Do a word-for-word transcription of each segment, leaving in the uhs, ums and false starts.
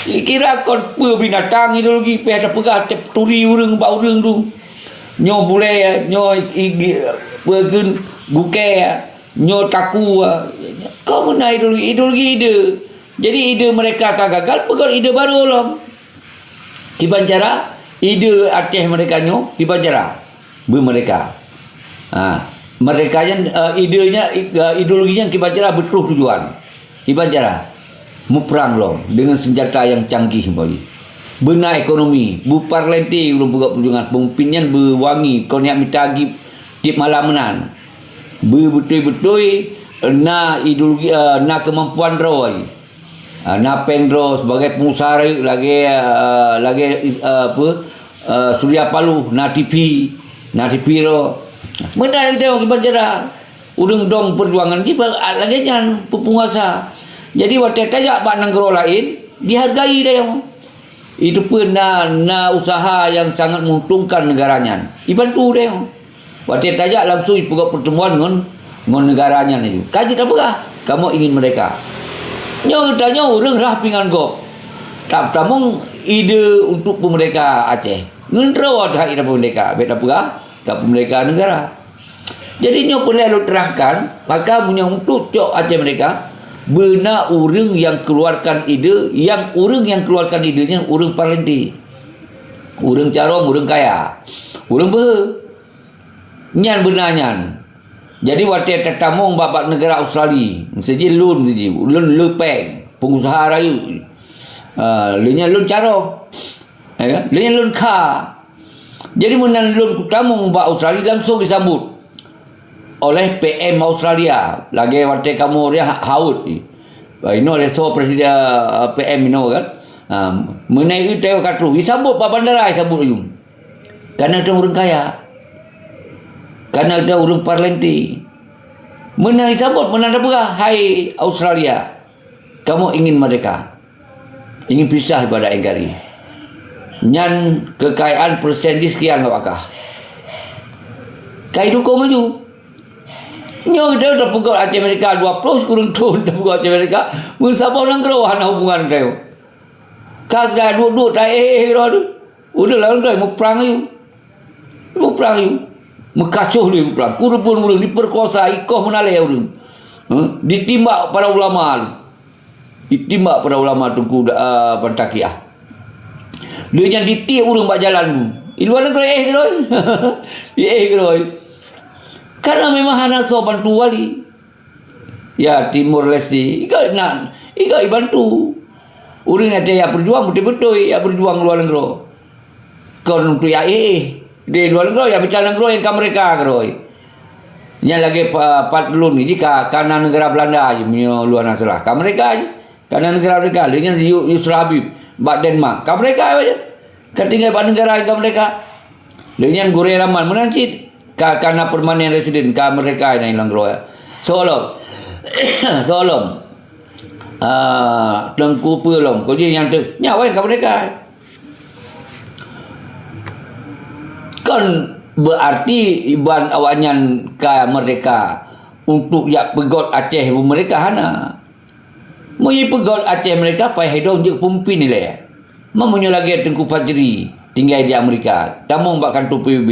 Kira kon peue binatang ideologi pih tapeugah turi ureuëng bak ureuëng tu. Nyoe bulée, nyoe igi, peue kheun gukée, nyoe takue. Kon meunan ideologi, ideologi ide. Jadi ide mereka ka gagal, peugah ide baru lom. Kiban cara ide Aceh mereka nyoe, kiban cara beu mereka. Ha, mereka nyan, eh, idenya, eh, ideologi nyan kiban cara beutroh tujuan. Kiban cara muprang lom dengan senjata yang canggih bagi. Beuna ekonomi, beu parlente ulôn peugah perjuangan pemimpin nyan beu wangi kon jak mita gieb tiep malam meunan. Beu beutôi-beutôi na ideologi, eh, na kemampuan droe. Ah, na péng droe sebagai pengusaha rayeuk lagée, ah, lagée, ah, apa, ah, Surya Paloh, na T V, na T V droe. Meunan lagée kiban cara ureuëng dong perjuangan jih lagée nyan penguasa. Jadi watée tajak bak nanggroe laén, dihargai dayong. Itu pun na, na usaha yang sangat menguntungkan negara nyan. Ibantu dayong. Watée tajak langsung ipeugah pertemuan ngon, ngon negara nyan laju. Ka jeuet tapeugah, kamoe ingin merdeka. Nyoe geutanyoe ureuëng rhah pingan gob. Tatamong ide untuk peumerdeka Aceh. Ngeunroe that ide peumerdeka, bék tapeugah, tapeumerdeka negara. Jadi nyoe peureulée lôn terangkan, maka meunyoe untuk cok Aceh merdeka, beuna ureuëng yang keluarkan ide, yang ureuëng yang keluarkan ide nyan ureuëng parlente. Ureuëng carông, ureuëng kaya, ureuëng beuhe. Nyan beuna nyan. Jadi watée tatamong bak, bak negara Australia, meuseujih lôn siji, lôn le péng, pengusaha rayeuk. Ah, lheueh nyan lôn carông. Ya kan? Lheueh nyan lôn kha. Jadi meunan lôn kutamong bak Australia langsung disambut oleh P M Australia, lagée watée kamoe riah Howard. Inoe lé soe presiden, eh, P M inoe kan. Ah, meunan itu ka troh disambut bak bandara, disambut ayum. Karena ureuëng kaya. Karena ureuëng parlente. Meunan disambut, meunan tapeugah, "Hai Australia, kamoe ingin merdeka. Ingin pisah daripada N K R I." Nyan kekayaan persen jih sekian lom akah. Ka idukong laju. Nyoe geutanyoe tapeugöt Aceh Merdeka dua ploh sikureueng thon tapeugöt Aceh Merdeka, meusaboh nanggroe hana hubungan geutanyoe. Ka geutanyoe duek-duek taéh-éh droe teuh. Ureuëng laén geutanyoe muprang ayue. Muprang ayue. Meukasoh lé muprang. Kureubeuen ureuëng, diperkosa, ikoh meunalée ureuëng. Heh, ditimbak para ulama. Ditimbak para ulama Teungku, eh, Bantaqiah. Lheueh nyan ditiek ureuëng bak jalan tu. Di luwa nanggroe éh keudroe. Éh keudroe. Karena memang hana soe bantu wali. Ya, Timor Leste. Iga nak, iga ibantu. Ureuëng nyang jak peujuang beutôi-beutôi jak peujuang luwa nanggroe. Kon untuk jak éh. Di luwa nanggroe, jak mita nanggroe nyang ka merdeka keudroe. Nyan lagée pa-, pat lôn ni jika ka na negara Belanda je, meunyoe lôn hana salah. Ka merdeka je. Ka na negara merdeka. Lheueh nyan Yu-, Yusra Habib bak Denmark. Ka merdeka je. Ka tinggai bak negara nyang ka merdeka. Lheueh nyan gurée raman meunan cit. Ka, ka na permanent resident, ka merdeka na nanggroe. Soe lom. Soe lom. Ah, Teungku peue lom. Ko jih nyang teuh. Nyan awaknyan ka merdeka. Kon berarti iban awaknyan ka merdeka untuk jak peugöt Aceh merdeka, hana. Meunyoe peugöt Aceh merdeka, payah idong jeuet peumimpin ilée. Ma meunyoe lagée Teungku Fajri tinggai di Amerika, tamong bak kantô P B B,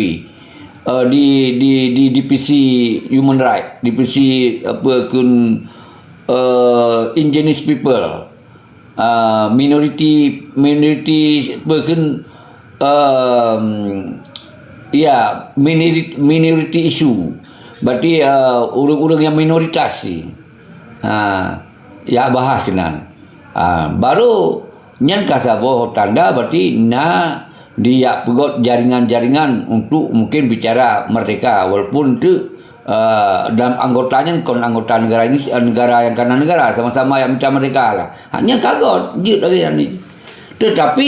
eh, di, di, di divisi human right, divisi apa kheun, eh, indigenous people. Ah, minority, minority apa kheun, ehm, ya, minori-, minority issue. Berarti, ah, ureuëng-ureuëng nyang minoritas. Ah, ya bahas keunan. Ah, baru nyan ka saboh tanda berarti na dijak peugöt jaringan-jaringan untuk mungkin bicara merdeka walaupun tu eh, dalam anggota nyan kon anggota negara ini, eh, negara nyang kana negara, sama-sama jak mita merdeka lah. Ha, nyan ka göt, jeuet lagée nyan ni. Tetapi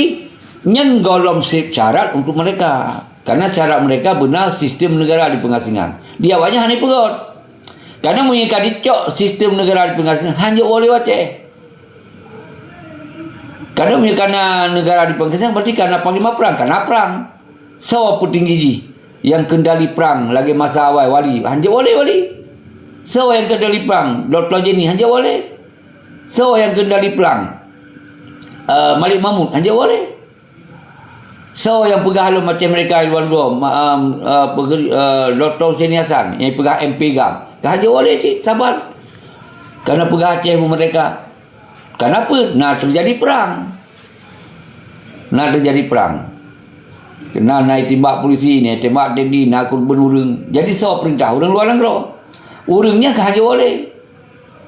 nyan gohlom syarat untuk merdeka. Karena syarat merdeka beuna sistem negara di pengasingan. Di awaknyan hana peugöt. Karena meunyoe ka dicok sistem negara di pengasingan, hanjeuet woe lé Aceh. Karena meunyoe kana negara di pengasingan, berarti kana panglima perang, kana perang. Soe peutinggi jih nyang kendali prang lagée masa awai wali? Hanjeuet woe lé wali. Soe nyang kendali prang? Dokto Jenny hanjeuet woe lé. Soe nyang kendali prang? Eh, Malik Mahmud, hanjeuet woe lé. Soe nyang peugah lom macam mereka di luar negara, ma-, em, eh, pegeri-, eh, Doktor Hussein Hasan, nyang peugah M P GAM. Ka hanjeuet woe lé cit, saban. Karena peugah Aceh pun merdeka. Kenapa? Na terjadi perang. Na terjadi perang. Na, na tembak polisi, na tembak T B, na keureubeuen ureuëng. Jadi soe perintah? Ureuëng luar nanggroe. Ureuëng nyan ka hanjeuet woe lé.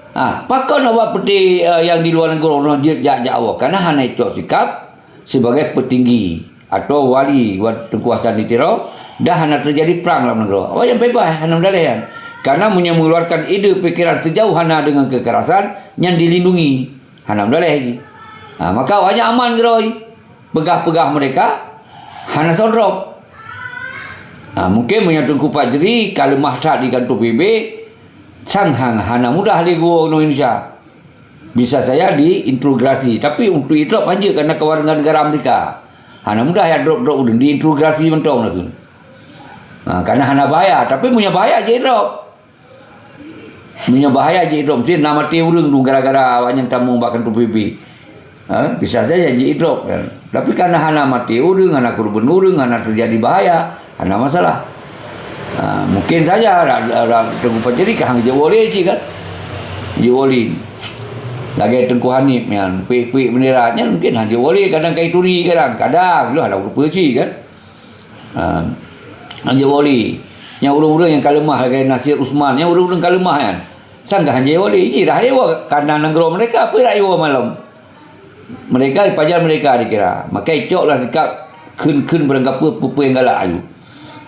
Ha, pakon awak peuté, eh, nyang di luar nanggroe uroe nyoe jeuet jak-jak woe? Karena hana icok sikap sebagai petinggi atau wali wat-, Teungku Hasan di Tiro, dah hana terjadi perang lam nanggroe. Awak nyang bebas, hana meudaleh nyan. Karena meunyoe mengeluarkan ide pikiran sejauh hana dengan kekerasan, nyan dilindungi. Hana meudaleh jih. Ha, maka awak nyan aman keudroe. Peugah-peugah mereka hana soe drop. Ha, mungkin meunyoe Teungku Fajri ka leumah that di kantô P B B, sang hang hana mudah lé geuwoe u Indonesia. Bisa saja diintegrasi, tapi untuk idrop hanjeuet karena kewarganegaraan Amerika. Hana mudah ya drop-drop ureuëng, diintegrasi mantong langsung. Ha, karena hana bahaya, tapi meunyoe bahaya jeuet idrop. Meunyoe bahaya jeuet idrop, mesti na maté ureuëng tu gara-gara awak nyan tamong bak kantô P B B. Ha, bisa saja jeuet idrop kan. Tapi karena hana maté ureuëng, hana keureubeuen ureuëng, hana terjadi bahaya, hana masalah. Ha, mungkin saja ra-, ra-, ra-, Teungku Fajri ka hanjeuet woe lé cit kan. Jeuet woe lé. Lagèe Teungku Hanif nyan, puik-puik bendera nyan mungkin hanjeuet woe lé, kadang ka ituri kadang, kadang lheueh hana rupa cit kan. Ha, hanjeuet woe lé. Nyang ureuëng-ureuëng nyang ka leumah lagèe Nasir Usman, nyang ureuëng-ureuëng ka leumah nyan. Sang ka hanjeuet woe lé, jih dah hanjeuet woe, karena nanggroe mereka, peue dak iwoe malom. Mereka, pajan mereka dikira. Maka icoklah sikap kheun-kheun barangkapeue peue-peue nyang galak ayue.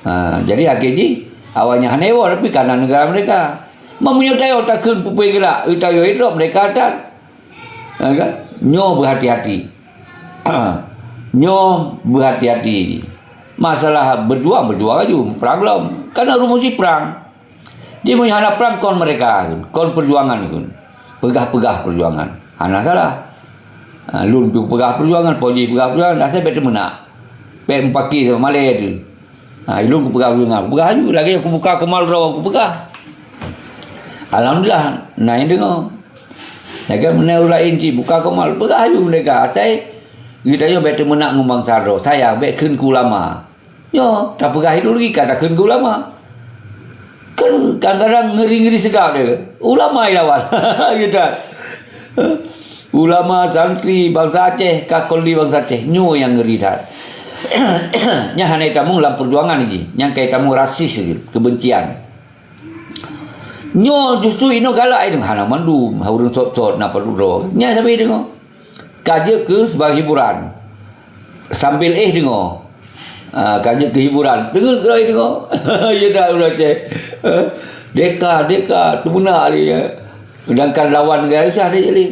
Ha, jadi akhé jih, awak nyan hana iwoe, tapi karena negara mereka. Meunyoe tayoe takheun peue-peue nyang galak, tayoe idrop mereka tan. Ha, kan? Nyoe beuhati-hati. Nyoe beuhati-hati. Masalah berjuang, berjuang laju. Perang lom. Karena rumoh jih perang. Jadi, meunyoe hana prang kon mereka, kon perjuangan kon. Peugah-peugah perjuangan. Hana salah. Ha, lôn pih peugah perjuangan, Fauzi peugah perjuangan, asai bèk teumeunak. Bèk mupaki sama malèe tu. Ha, lôn kupeugah perjuangan. Kupeugah aju, lagèe kubuka komal droe kupeugah. Alhamdulillah, na nyang deungö. Lagèe meunan ureueng laén cit buka komal, peugah aju mereka, asai geutanyoe bèk teumeunak ngon bansa droe. Sayang, bèk kheun keu ulama. Nyoe, tapeugah ideologi ka takheun keu ulama. Kan kadang-kadang ngeri-ngeri seugab dia. Ulama ilawan. Gitu. Ulama, santri, bansa Aceh, ka kon lé bansa Aceh. Nyoe nyang ngeri that. Nyan hana tamong lam perjuangan lagi. Nyang ka tamong rasis lagi, kebencian. Nyoe justru inoe galak, inoe hana mandum, ureueng sot-sot na padub droe. Nyan sabe deungoe. Ka jeuet keu sebagai hiburan. Sambil éh deungoe. Ah, ka jeuet keu hiburan. Deungon keudroe deungoe. Ya dak ureueng Aceh. Eh, deka, deka, teumeunak lé, ya. Sedangkan lawan negara Indonesia ada jadi.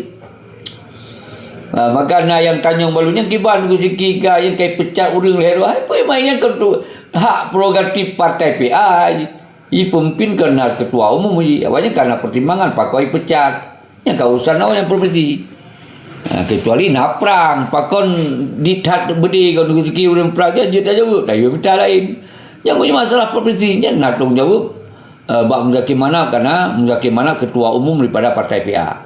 Ah, maka na nyang tanyong balu nyan kiban Teungku Ziki ka nyang kai pecat ureueng lhèe dua. Hai, peue mai nyan keu tu hak prerogatif partai P A. I pemimpin keu na ketua umum ji, awaknyan ka na pertimbangan pakon ipecat. Nyan ka urusan awaknyan provinsi. Ha, kecuali na prang, pakon di that beudé kon Teungku Ziki ureueng prang, nyan jeuet tajaweueb, tajaweueb mita laén. Nyan bukan masalah provinsi, nyan na tanggung jaweueb, eh, bak Muzakir Manaf, karena Muzakir Manaf ketua umum daripada partai P A.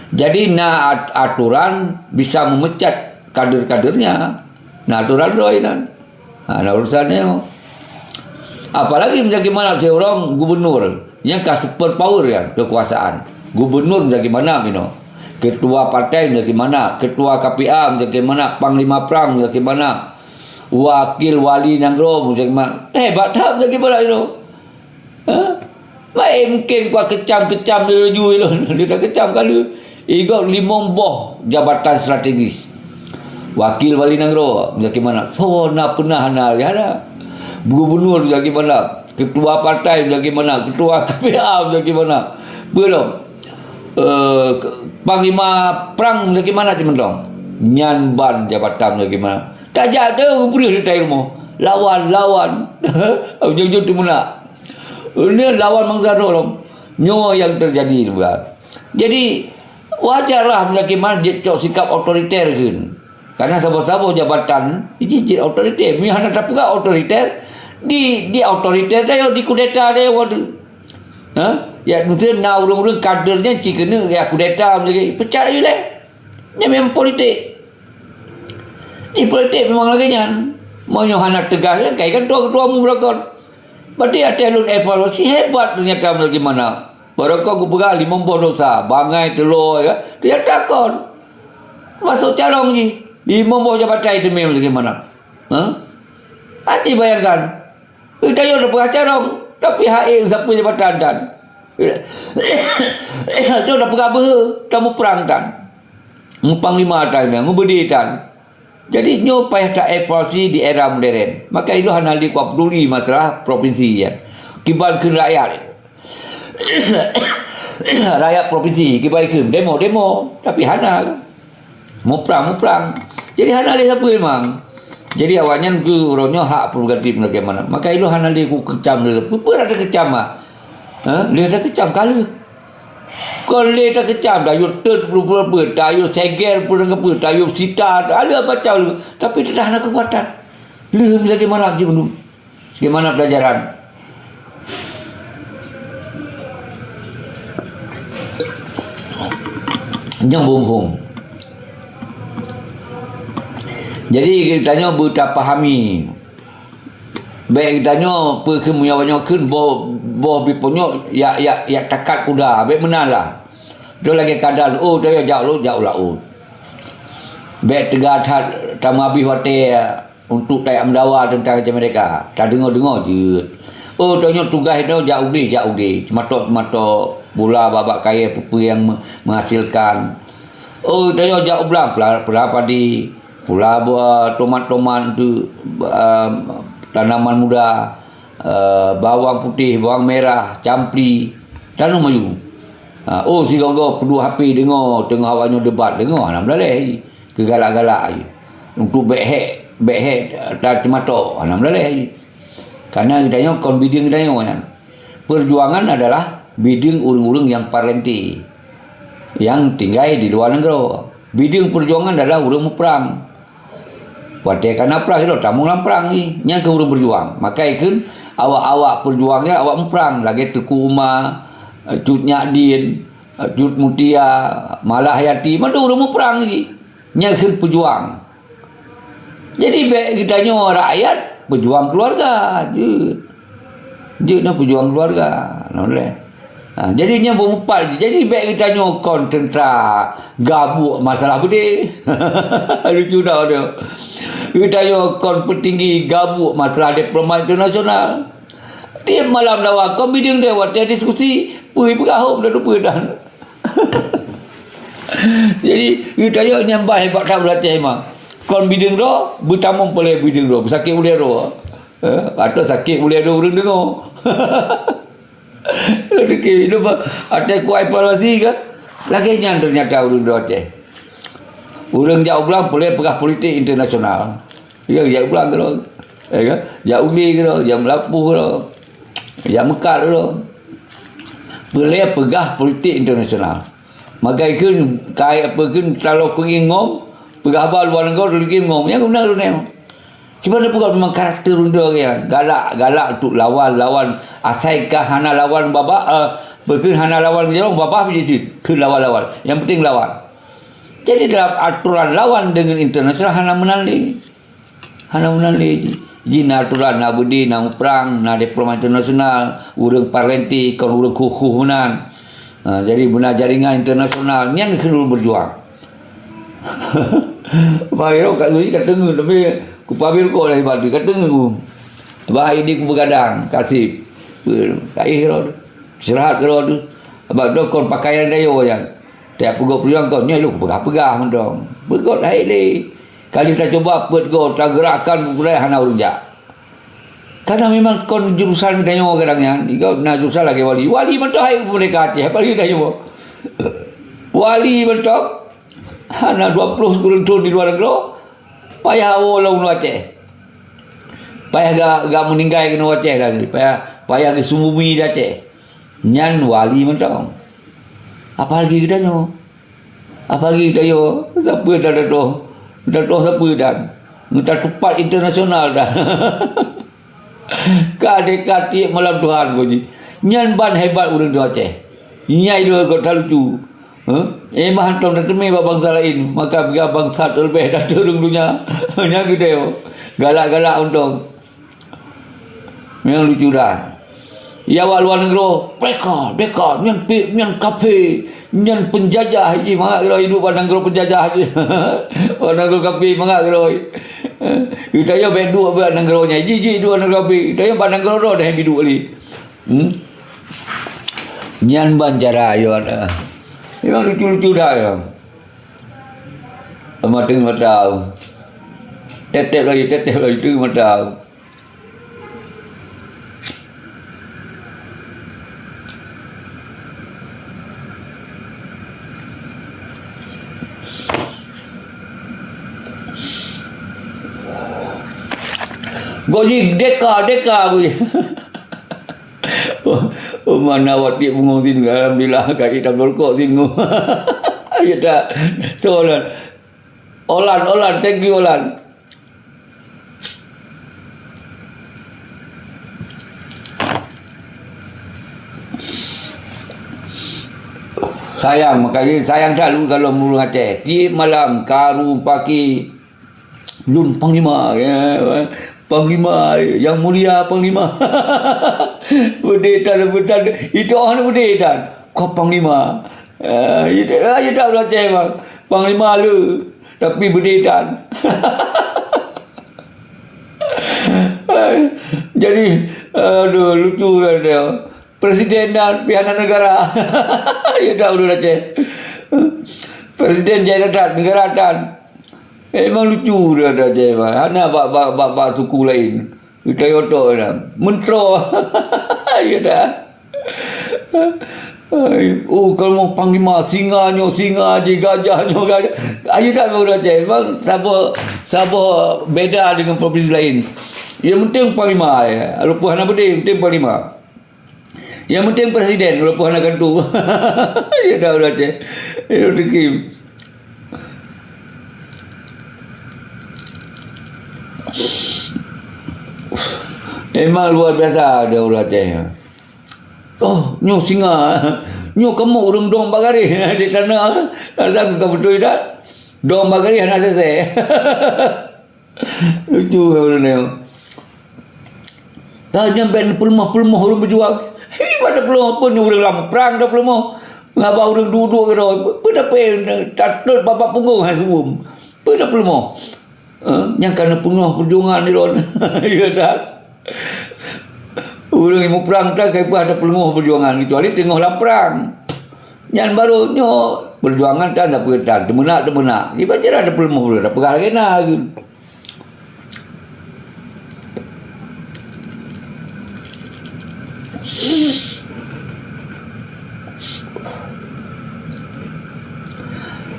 Jadi na at-, aturan bisa memecat kader-kadernya. Na aturan droe nan. Ha, na urusan nyoe. Apalagi Muzakir Manaf seorang gubernur nyang ka super power kan kekuasaan. Gubernur Muzakir Manaf inoe. Ketua partai Muzakir Manaf, ketua K P A Muzakir Manaf, panglima prang Muzakir Manaf, wakil wali nanggroe Muzakir Manaf. Hebat that Muzakir Manaf inoe. Ha? Baik mungkin kuat kecam-kecam dia laju ilôn. Dia dah kecam kali. Igob limong boh jabatan strategis. Wakil wali nanggroe, Muzakir Manaf. Soe na peunah na, ya na. Gubernur Muzakir Manaf. Ketua partai Muzakir Manaf. Ketua K P A Muzakir Manaf. Belum. Eh, ke-, panglima prang Muzakir Manaf di Mentong. Nyan ban jabatan Muzakir Manaf. Tajak tu, beureuh di tai rumoh. Lawan, lawan. Ujung-ujung teumeunak. Ini lawan bansa droe lom. Nyoe nyang terjadi juga. Jadi, wajarlah Muzakir Manaf jeuet cok sikap otoriter kheun. Karena saboh-saboh jabatan, jih jeuet otoriter. Meunyoe hana tapeugah otoriter, di, di otoriter dah, di kudeta dah, waduh. Ha? Ya, mungkin na ureueng-ureueng kader nyan cit keuneuk ya kudeta, pecat laju lé. Nyan memang politik. Di politik memang lagèe nyan. Meunyoe hana teugas, kan kai kan ketua-ketua mu beurokon. Berarti até lôn evaluasi hebat ternyata bagaimana. Beurokon kupeugah limong boh dosa, bangai, teulo, ya. Ternyata kon. Masuk carong jih. Limong boh jabatan itu memang bagaimana. Ha? Aci bayangkan. Geutanyoe tapeugah carong, tapi hai sapeue jabatan tan. Nyoe tapeugah beuhe, tamuprang tan. Mupanglima tan, mubeude tan. Jadi nyoe payah taevaluasi di era modern. Maka ilôn hana lé kupeuduli masalah provinsi nyan. Kiban kheun rakyat. Rakyat provinsi kiban kheun demo, demo, tapi hana. Muprang, muprang. Jadi hana lé sapeue memang. Jadi awaknyan keu uroe nyoe hak prerogatif lagèe mana. Maka ilôn hana lé kukecam lé. Peue-peue rasa kecam ah. Ha? Lé rasa kecam ka lheueh. Kon lé takecam, tayue teut peue-peue, tayue segel peue-peue, tayue sita, ada macam. Tapi tetap hana kekuatan. Lheueh lagèe mana cit bandum. Bagaimana pelajaran? Nyang bumbung. Jadi geutanyoe beutapahami. Bèk geutanyoe peue kheun meunyoe nyoe kheun boh, boh biponyok yak, yak, yak takat kuda. Bèk meunan lah. Itu lagèe kadang, oh, tanyoe jak lôn, jak u laôt. Bèk teuga that tameuabéh watèe untuk tajak meudawa teuntang Aceh Merdeka. Tadeungoe-deungoe jeuet. Oh, tanyoe tugaih nyoe jak u glé, jak u glé. Ceumatok-ceumatok, pula bak-bak kayèe peue-peue nyang me-, menghasilkan. Oh, tanyoe jak u blang, pula, pula padi, pula buah tomat-tomat tu, em, tanaman muda, eh, bawang putih, bawang merah, campli, tanyoe maju. Ha, oh, sigoe-goe peuduek H P deungoe, teungoh awaknyoe debat, deungoe, hana meulaléh. Keugalak-galak aja. Untuk bèk hék, bèk hék, eh, taceumatok, hana meulaléh aja. Karena geutanyoe kon bideueng geutanyoe nyan. Perjuangan adalah bideueng ureueng-ureueng nyang parlente, nyang tinggai di luwa nanggroe. Bideueng perjuangan adalah ureueng muprang. Watèe ka na prang, sidroe tamong lam prang jih. Nyan keuh ureueng berjuang. Maka ikheun awak-awak perjuang nyan awak muprang. Lagèe Teuku Umar, eh, Cut Nyak Dien, eh, Cut Mutia, Malah Hayati. Mandum ureueng muprang jih. Nyan kheun pejuang. Jadi, bèk geutanyoe rakyat pejuang keuluwarga jeuet. Jeuet na pejuang keuluwarga. Nah, boleh. Ha, jadi, nyan beumeupat jih. Jadi, bèk geutanyoe kon teuntra gabuek masalah beudé. Lucu dak tu. Geutanyoe kon peutinggi gabuek masalah diplomat internasional. Tiep malam dawa kon bideueng deh watèe diskusi, peue peugah hom dan peue dan. Jadi, geutanyoe nyan bah hebat that ureueng Aceh mah. Kon bideueng droe, beutamong peureulèe bideueng droe, beusakét ulèe droe. Eh, atau sakét ulèe droe ureueng deungoe. Rezeki hidup, até kuat evaluasi kan? Lagèe nyan ternyata ureueng di Aceh. Ureueng jak u blang peureulèe peugah politik internasional. Ya, jak u blang keudroe. Ya kan? Jak u glé keudroe, jak meulapuh keudroe. Jak meukat keudroe. Peureulèe peugah politik internasional. Maka ikheun, kai apa kheun, taloe peugi ngom, peugah haba luwa nanggroe, taloe peugi ngom. Nyang guna ureueng nyoe. Kiban peugah memang karakter ureueng droe nyan. Galak, galak untuk lawan, lawan. Asai ka hana lawan babah, eh, peukheun hana lawan keujorong, babah pih jeuet keu lawan-lawan. Yang penting lawan. Jadi dalam aturan lawan dengan internasional hana meunan lé. Hana meunan lé. Ji na aturan, na beudé, na muprang, na diplomat internasional, ureueng parlente, kon ureueng khuh-khuh meunan. Ha, jadi beuna jaringan internasional. Nyan keuh ureueng berjuang. Bah, Iro, Kak Zuri ka teungeut, tapi kupabe rukok dari batu, ka teungeut ku. Bah, ini ku begadang, kasih. Ka éh Iro tu. Istirahat Iro tu. Abang tu kon pakaian dayo nyan. Tiap peugot peuluang kon, nyoe lôn peugah-peugah mantong. Peugot hai lé. Kali tacuba peuet goe, tageurakkan beugulai hana ureueng jak. Karena memang kon jurusan geutanyoe kadang nyan, jika na jurusan lagèe wali. Wali mantong hai peumerdeka Aceh, apalagi geutanyoe. Wali mantong, hana dua ploh sikureueng thon di luwa nanggroe, payah woe lam Aceh. Payah ga, ga meuninggai keunoe Aceh lagi, payah, payah geuseumbumi di Aceh. Nyan wali mantong. Apalagi geutanyoe. Apalagi geutanyoe, sapeue dan Dato'. Dato' sapeue dan. Meutatupat internasional dan. Ka deka tiep malam Tuhan ko jih. Nyan ban hebat ureueng di Aceh. Nyai lôn kota lucu. Huh? Eh, bah hantom tateumé bak bansa laén, maka piga bansa teuleubeh ateueh ureuëng donya. Nyan geudeh, galak-galak untông. Memang lucu that. Ya, bak luwa nanggroe, merdeka, merdeka, nyan pi-, nyan kafé, nyan peunjajah jih, mangat keudroe iduek bak nanggroe peunjajah jih. Bak nanggroe kafé, mangat keudroe. Geutanyoe bèk duek bak nanggroe nyan, jih, jih duek nanggroe kafé. Geutanyoe bak nanggroe droe dah biduek lé. Hmm? Nyan ban cara ayat. Memang lucu-lucu that ya. Mata-mata. Tetep lagi, tetep lagi tu mata. Goji deka, deka goji. Oh, oh, mana awak tiep bungong sini. Alhamdulillah, kaki tak berkok sini. Ya tak? So, Olan. Olan, Olan, thank you, Olan. Sayang, makanya sayang selalu kalau murung Aceh. Tiap malam, karu paki, lun panglima, ya, panglima, yang mulia panglima. Beudé tan, beudé tan. Itu orang beudé tan. Kau panglima. Eh, itu, itu orang Aceh, bang. Panglima le, tapi beudé tan. Jadi, aduh, lucu kan dia. Presiden dan pihak negara. Ya tak, ureuëng Aceh. Presiden jai that, negara that. Memang lucu dia Aceh. Hana bak, bak, bak, bak suku lain. Kita yoto dah. Mentro. Ya tak? Ai, oh, kalau mau panglima, singa nyoe singa je, gajah nyoe gajah. Ayo dah, ureuëng Aceh. Memang saboh, saboh beda dengan provinsi lain. Yang penting panglima, ya. Walaupun hana beudé, penting panglima. Yang penting presiden, walaupun hana kartu. Ya dah, ureuëng Aceh. Ya, rezeki. Memang luar biasa ada ureuëng Aceh. Oh, nyoe singa. Nyoe kamoe ureuëng dong bak garéh. Di tanah. Asai ka beutôi that. Dong bak garéh hana sesé. Lucu ureuëng nyoe. Ka nyan bèk neupeuleumah-peuleumah ureuëng beujuang. Hei, bèk neupeuleumah pun ureuëng lam prang neupeuleumah. Haba ureuëng duek-duek keudroe. Peue tapé tatot babah punggong hai suwom. Peue neupeuleumah. Eh, nyang ka neupeuleumah peujuangan droen. Ya tak? Ureuëng muprang tan ka ipah neupeuleumah peujuangan, kecuali teungoh lam prang. Nyan barô nyoe peujuangan tan sapeue tan, teumeunak-teumeunak. Iban cara neupeuleumah ureuëng, tapeugah lagée na.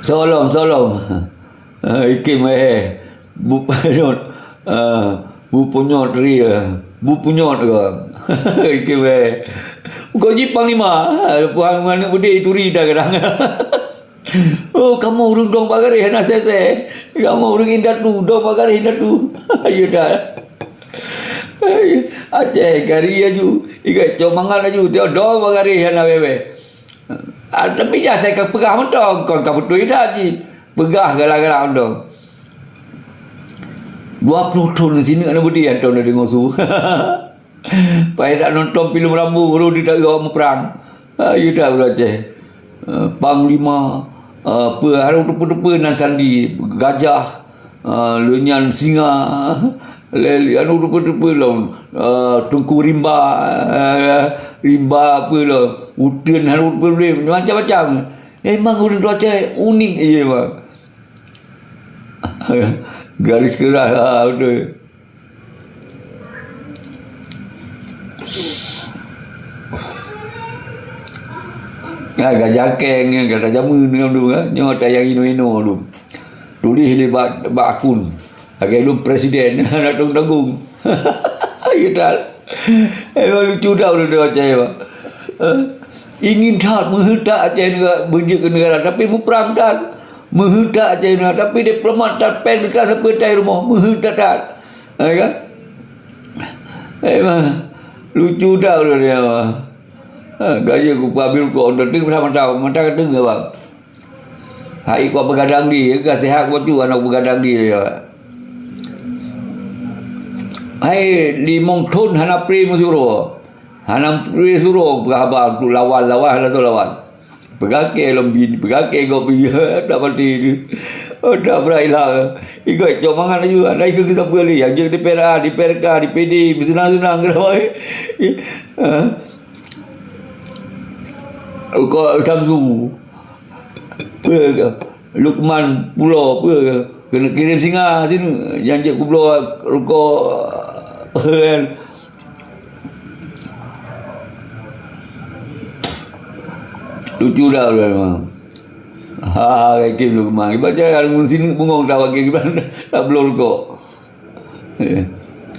Solom, solom. Ah, ikem, eh. Bu panyot. Ah, bu punyot ri, eh. Bu punyot ke? Ikem, eh. Kau ji panglima. Ah, puang aneuk beudé turi dah kadang. Oh, kamoe ureuëng dong bak garéh hana sesé. Kamoe ureuëng indatu, dong bak garéh indatu. Ya dah. Aceh gari aju. Igai cok mangat aju. Dia dong bak garéh hana wewe. Ah, tapi jah sai ka peugah mantong, kon ka beutôi that jih. Peugah galak-galak mantong. Dua ploh thon sineuk na beudé hantom na deungoe su. Payah that nonton filem Rambo, baru di tak awak muprang. Ah, ya dah ureuëng Aceh. Eh, panglima, eh, peue, harôh teupeu-teupeu nan sandi, gajah, eh, lheueh nyan singa, lé, lé, anu teupeu-teupeu lom, eh, teungku rimba, eh, rimba peue lom, uteuen harôh teupeu-teupeu, macam-macam. Memang ureuëng Aceh unik je, bang. Garis keras, ha, betul. Nyan gajah keng, nyan gajah jameun nyan dulu, kan. Nyoe tayang inoe-inoe dulu. Tuléh lé bak, bak akun. Lagée lôn presiden, hana tanggung-tanggung. Ya tak? Memang lucu that ureuëng Aceh, Pak. Eh? Ingin that, meuheuet that Aceh negara, beujeuet keu negara, tapi muprang that. Meuheuet that Aceh negara, tapi diplomat that, péng that, sapeue that rumoh, meuheuet that that. Ya kan? Memang lucu that ureuëng nyoe, Pak. Ha, gaya ku peuambil kok, mata, mata, mata kata, Bang. Hai, ikot beugadang di, ka sihat bacut aneuk beugadang di. Hai, limong thon hana pri meusuroe. Hana pri suroe peugah haba untuk lawan, lawan hana soe lawan. Peugah kée lom bin, peugah kée gob bin, tak mati tu. Oh, tak berai lah. Ikot cok mangat laju, ada ikut kita peugali. Yang je di P R A, di P R K, di P D, bersenang-senang kena mai. Ha? Ikot Samsu. Peue kah? Lukman Pulo, peue kah? Kena kirim singa sini. Nyang jeuet kubloe rukok, kan? Lucu dah udah memang. Ha, ha, kirim Lukman. Ibarat jalan ngon sini bungong tak pakai, tak bloe rukok. Eh,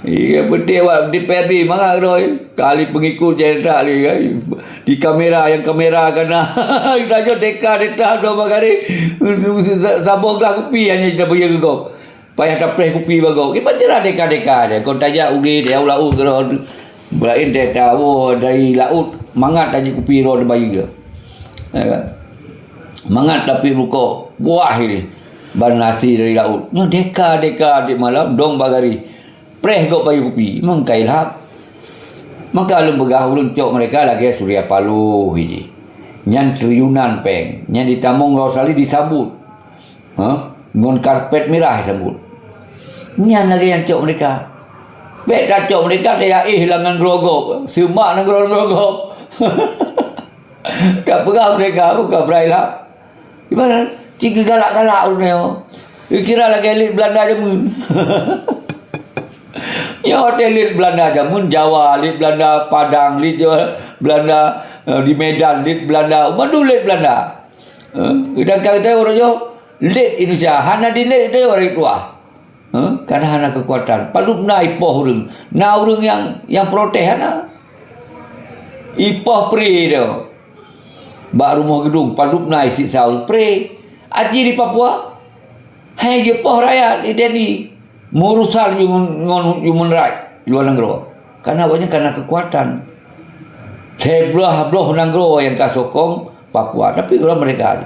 iya, beutôi awak di P R D mangat keudroe. Kali pengikut jai tak lé, kan? Di kamera, nyang kamera ka na. Kita jok deka, deka, dua bagari. Sa-, saboh glah kupi hanya kita bagi ke gob. Payah tapreh kupi bagi gob. Kita cerah deka-deka je. Kon tajak udé, dia laut keudroe. Lain deka, oh, dari laut, mangat tajak kupi roh dibayu dia. Ya kan? Mangat tapi rukok, buah ini. Ban nasi dari laut. Nyoe deka-deka di malam, dong bagari. Preh gob bayu kupi, meukai lhab. Maka lôn peugah ulôn cok mereka lagée Surya Paloh iji. Nyan triliunan péng, nyan ditamong Rosali disambut. Ha? Ngon karpet mirah disambut. Nyan lagée nyang cok mereka. Bék tacok mereka, taya éh langan grogob, seumak nanggroe grogob. Ka peugah mereka, bukan berai lah. Ibarat cit geugalak-galak ureuëng nyoe. Kira lagée lét Belanda jameun. Nyoe watée lét Belanda jameun, Jawa lét Belanda, Padang lét Jawa, Belanda, eh, di Medan lét Belanda, mandum lét Belanda. Eh, sedangkan kita orang nyoe lét Indonesia, hana dilét kita orang tuah. Hah? Karena hana kekuatan. Padub na ipoh ureuëng. Na ureuëng nyang, nyang protes hana. Ipoh pri tu. Bak rumoh geudong padub na isiksa ureuëng pri. Aji di Papua. Hai geupoh rakyat di T N I. Meurusal human, ngon human right luar nanggroe. Karena awaknyan karena kekuatan. Seblah bloh nanggroe nyang ka sokong Papua. Tapi orang mereka